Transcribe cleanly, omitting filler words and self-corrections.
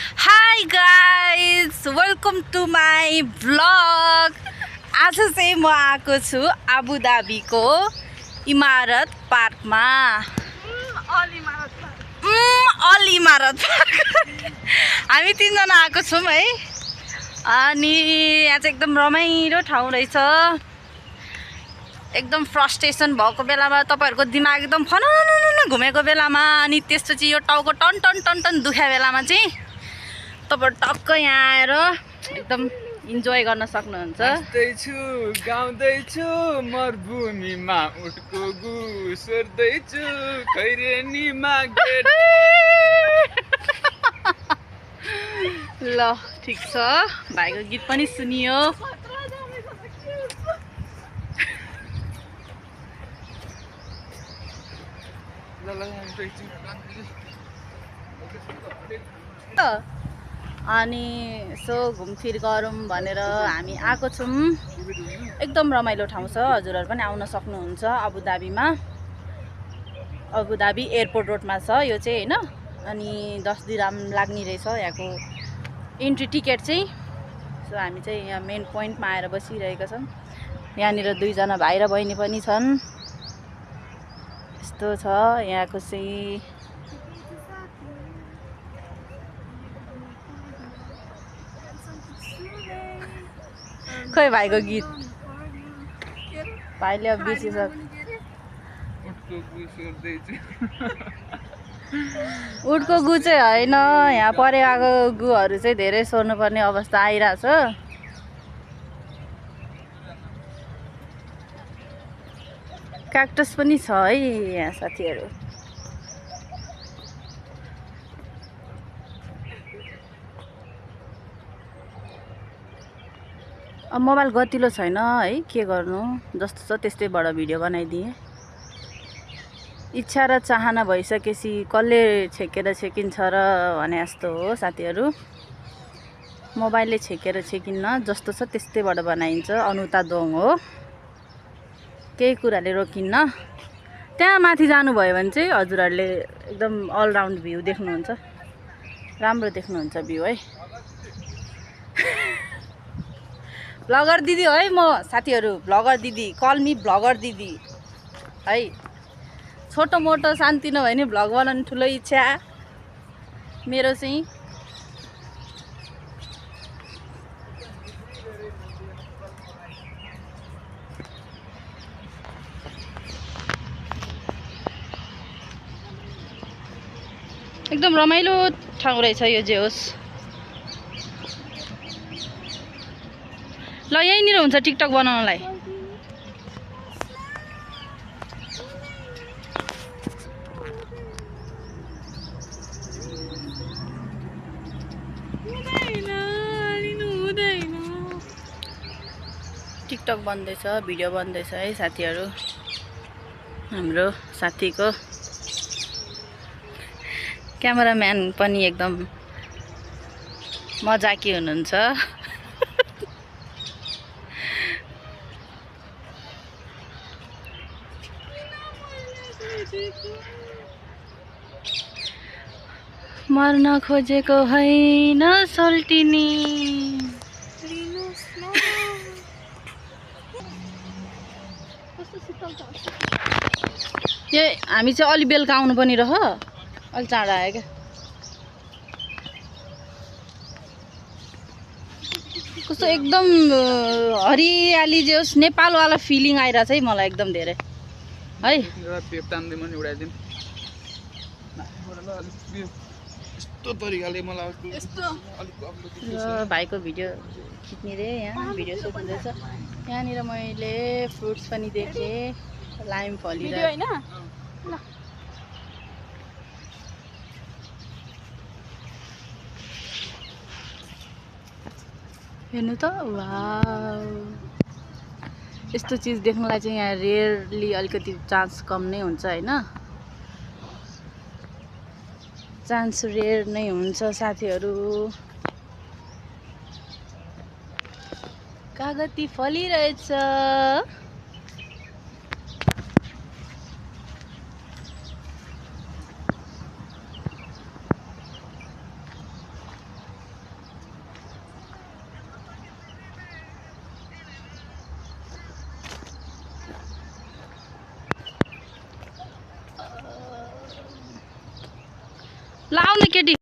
Hi guys, welcome to my vlog. आज चाहिँ म आएको छु आबु धाबीको इमारत पार्कमा। अल इमारत पार्क। हामी तीनजना आएको छौँ है। अनि यहाँ चाहिँ एकदम रमाइलो ठाउँ रहेछ। एकदम फ्रस्ट्रेसन भएको बेलामा तपाईहरुको दिमाग एकदम फनन घुमेको बेलामा अनि त्यसपछि यो टाउको टन टन टन टन दुख्या बेलामा चाहिँ तपाईहरु टक्क यहाँ आएर एकदम इन्जोय गर्न सक्नुहुन्छ। छु गाउँदैछु मरुभूमिमा उठको गुसर्दैछु खैरेनीमा गेट। ल ठीक छ, भाइको गीत पनि सुनियो। अनि यसो घुमफिर गरौँ भनेर हामी आएको छौँ। एकदम रमाइलो ठाउँ छ, हजुरहरु पनि आउन सक्नुहुन्छ। आबु धाबीमा आबु धाबी एयरपोर्ट रोडमा छ यो चाहिँ हैन। अनि 10 दिराम लाग्ने रहेछ यहाँको इन्ट्री टिकट चाहिँ। सो हामी चाहिँ यहाँ मेन पोइन्टमा आएर बसिरहेका छौँ। यहाँनिर दुईजना भाइ र बहिनी पनि छन्। यस्तो छ यहाँको चाहिँ। खोइ भाइको गीत भाइले अब बिर्सिसक्यो। उठको गु चाहिँ होइन, यहाँ परेको गुहरू चाहिँ धेरै सोर्नुपर्ने अवस्था आइरहेछ। क्याक्टस पनि छ है यहाँ साथीहरू। अब मोबाइल गतिलो छैन है, के गर्नु, जस्तो छ त्यस्तैबाट भिडियो बनाइदिएँ। इच्छा र चाहना भइसकेपछि कसले छेकेर छेकिन्छ र भने जस्तो हो साथीहरू। मोबाइलले छेकेर छेकिन्न, जस्तो छ त्यस्तैबाट बनाइन्छ। अनुता दोङ हो, केही कुराले रोकिन्न। त्यहाँ माथि जानुभयो भने चाहिँ हजुरहरूले एकदम अलराउन्ड भ्यू देख्नुहुन्छ, राम्रो देख्नुहुन्छ भ्यू है। ब्लगर दिदी है म साथीहरू, ब्लगर दिदी, कल मी ब्लगर दिदी है। छोटो मोटो शान्ति नभए नि भ्लग बनाउने ठुलो इच्छा मेरो चाहिँ। एकदम रमाइलो ठाउँ रहेछ यो जे होस्। ल यहीँनिर हुन्छ टिकटक बनाउनलाई। टिकटक बन्दैछ, भिडियो बन्दैछ है साथीहरू। हाम्रो साथीको क्यामेराम्यान पनि एकदम मजाकी हुनुहुन्छ। मर्न खोजेको होइन सल्टिनी। ए हामी चाहिँ अलि बेलुका आउनु पनि रह, अलि चाँडो आयो क्या। कस्तो एकदम हरियाली जे होस्, नेपालवाला फिलिङ आइरहेछ है मलाई एकदम धेरै है। भाइको भिडियो खिच्ने रे, यहाँ भिडियो सुट हुँदैछ। यहाँनिर मैले फ्रुट्स पनि देखेँ, लाइम फलिरहेको। हेर्नु त, वाउ, यस्तो चिज देख्नलाई चाहिँ यहाँ रेयरली अलिकति चान्स कम नै हुन्छ हैन। चान्स रेयर नै हुन्छ साथीहरू। कागती फलिरहेछ। ल आउने केटी